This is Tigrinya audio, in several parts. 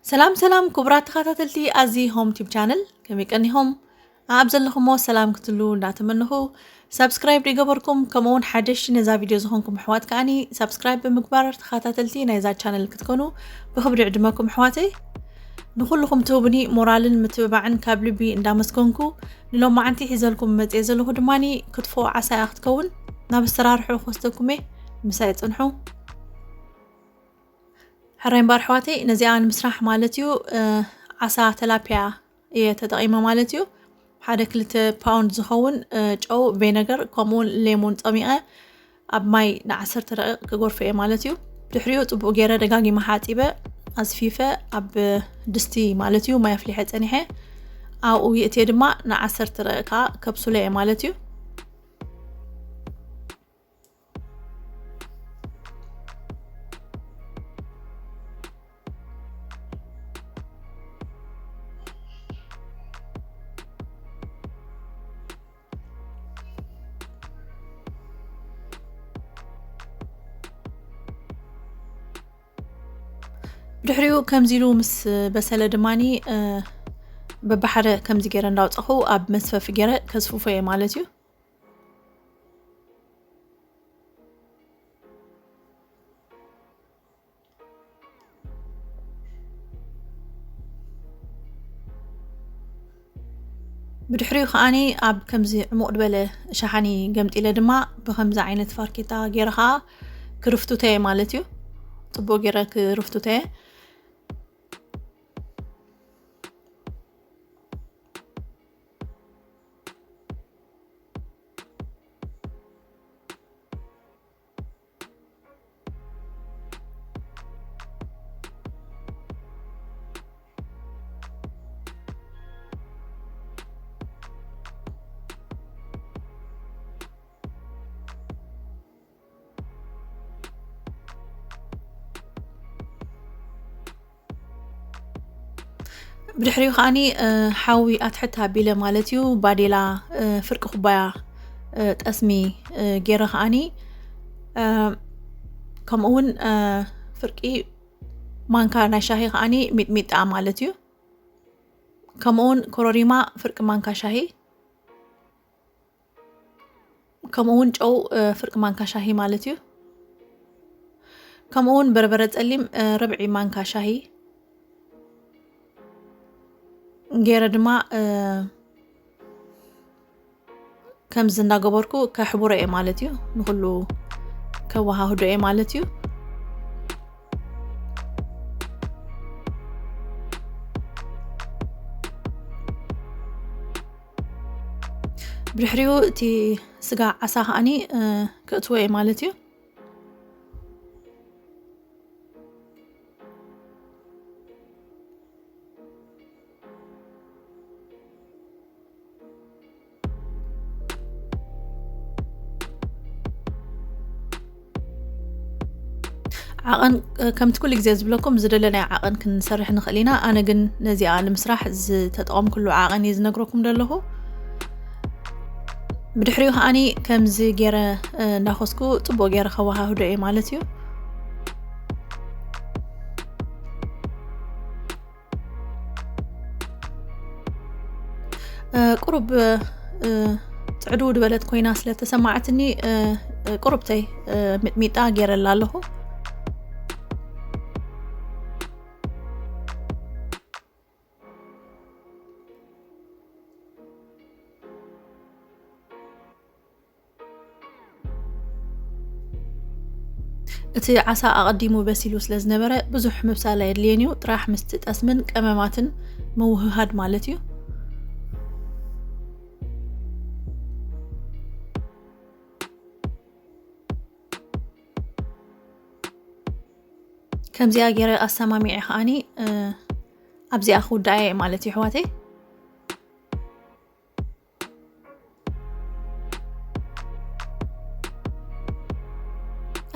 ሰላም ሰላም ክቡራት ተኸታተልቲ ኣዚ ሆም ቲብ ቻነል፣ ከመይ ቀኒኹም? ኣብ ዘለኹሞ ሰላም ክትሉ እንዳተመነኹ፣ ሳብስክራይብ ዶ ይገበርኩም? ከምኡ እውን ሓደሽቲ ነዛ ቪድዮ ዝኾንኩም ኣሕዋት ከኣኒ ሳብስክራይብ ብምግባር ተኸታተልቲ ናይዛ ቻነል ክትኮኑ ብኽብሪ ዕድመኩም ኣሕዋተይ። ንኹልኹም ትህቡኒ ሞራልን ምትብባዕን ካብ ልቢ እንዳመስገንኩ፣ ንሎማዓንቲ ሒዘልኩም መፅየ ዘለኹ ድማኒ ክትፎ ዓሳ እያ ክትከውን። ናብ ኣሰራርሑ ክወስደኩም እየ፣ ምሳይ ፅንሑ። ሕራይ እምበር ኣሕዋተይ፣ ነዚኣ ንምስራሕ ማለት እዩ፣ እ፣ ዓሳ ተላፒያ እየ ተጠቒመ ማለት እዩ። ሓደ ክልተ ፓውንድ ዝኸውን፣ እ፣ ጨው፣ ቬነገር፣ ከምኡውን ሌሞን ጸሚቐ ኣብ ማይ ንዓሰርተ ደቂቕ ክጎርፎ እየ ማለት እዩ። ድሕሪኡ ጽቡቕ ገይረ ደጋጊመ ሓጺበ፣ ኣስፊፈ፣ ኣብ ድስቲ ማለት እዩ ማይ ኣፍሊሐ ጸኒሐ፣ ኣብኡ የእትየ ድማ ንዓሰርተ ደቂቕ ከብስሎ እየ ማለት እዩ። ድሕሪኡ ከምዚ ኢሉ ምስ በሰለ ድማኒ፣ እ፣ በብሓደ ከምዚ ገይረ እንዳውፀኹ ኣብ መስፈፊ ገይረ ከስፍፎ እየ ማለት እዩ። ብድሕሪኡ ከኣኒ ኣብ ከምዚ ዕሙቕ ዝበለ ሸሓኒ ገምጢለ ድማ ብከምዚ ዓይነት ፋርኬታ ገይረ ከዓ ክርፍቱተየ ማለት እዩ። ጽቡቕ ገይረ ክርፍቱተየ። ብድሕሪኡ ከኣኒ፣ እ፣ ሓዊ ኣትሕት ኣቢለ ማለት እዩ፣ ባዴላ፣ እ፣ ፍርቂ ኩባያ፣ እ፣ ጠስሚ፣ እ፣ ገይረ ከኣኒ፣ እ፣ ከምኡ እውን፣ እ፣ ፍርቂ ማንካ ናይ ሻሂ ከኣኒ ሚጥሚጣ ማለት እዩ። ከምኡ እውን ኮረሪማ ፍርቂ ማንካ ሻሂ፣ ከምኡ እውን ጨው፣ እ፣ ፍርቂ ማንካ ሻሂ ማለት እዩ። ከምኡ እውን በርበረ ጸሊም፣ እ፣ ርብዒ ማንካ ሻሂ ገይረ ድማ፣ እ፣ ከምዚ እንዳገበርኩ ከሕቡሮ እየ ማለት እዩ። ንኹሉ ከወሃህዶ እየ ማለት እዩ። ብድሕሪኡ እቲ ስጋ ዓሳ ከኣኒ፣ እ፣ ክእትዎ እየ ማለት እዩ። ዓቐን፣ እ፣ ከምቲ ኩሉ ግዜ ዝብለኩም ዝደለናዮ ዓቐን ክንሰርሕ ንኽእል ኢና። ኣነ ግን ነዚኣ ንምስራሕ ዝተጠቐምኩሉ ዓቐን እየ ዝነግረኩም ዘለኹ። ብድሕሪኡ ከኣኒ ከምዚ ገይረ፣ እ፣ እንዳኾስኩ ጽቡቕ ገይረ ከወሃህዶ እየ ማለት እዩ። እ፣ ቁሩብ፣ እ፣ ጽዕድው ዝበለት ኮይና ስለ ተሰማዕትኒ፣ እ፣ እ፣ ቁሩብተይ፣ እ፣ ሚጥሚጣ ገይረላ ኣለኹ። እቲ ዓሳ ኣቐዲሙ በሲሉ ስለ ዝነበረ ብዙሕ ምብሳል ኣየድልየን እዩ። ጥራሕ ምስቲ ጠስምን ቀመማትን ምውህሃድ ማለት እዩ። ከምዚኣ ገይረ ኣሰማሚዐ ከኣኒ፣ እ፣ ኣብዚኣ ክውድኣ እየ ማለት እዩ፣ ኣሕዋተይ።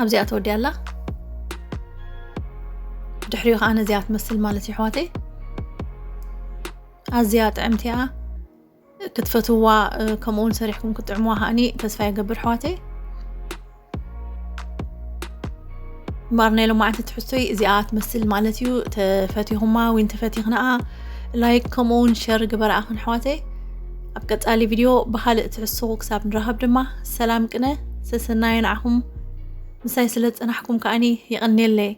ኣብዚኣ ተወዲኣ ኣላ። ድሕሪኡ ከኣ ነዚኣ ትመስል ማለት እዩ፣ ኣሕዋተይ። ኣዝያ ጥዕምቲ እያ። ክትፈትውዋ፣ እ፣ ከምኡ እውን ሰሪሕኩም ክትጥዕምዋ ከኣኒ ተስፋ ይገብር፣ ኣሕዋተይ። ማር ናይ ሎማዓንቲ ትሕዝቶይ እዚኣ ትመስል ማለት እዩ። ተፈቲኹማ ወይ እንተፈቲኽናኣ ላይክ ከምኡ እውን ሸር ግበራኣ ኣኽን ኣሕዋተይ። ኣብ ቀጻሊ ቪድዮ ብኻልእ ትሕዝቶ ክሳብ ንራኸብ ድማ ሰላም ቅነ ሰሰናዩ ንዓኹም። ምሳይ ስለ ዝጸናሕኩም ከኣኒ የቐንየለይ።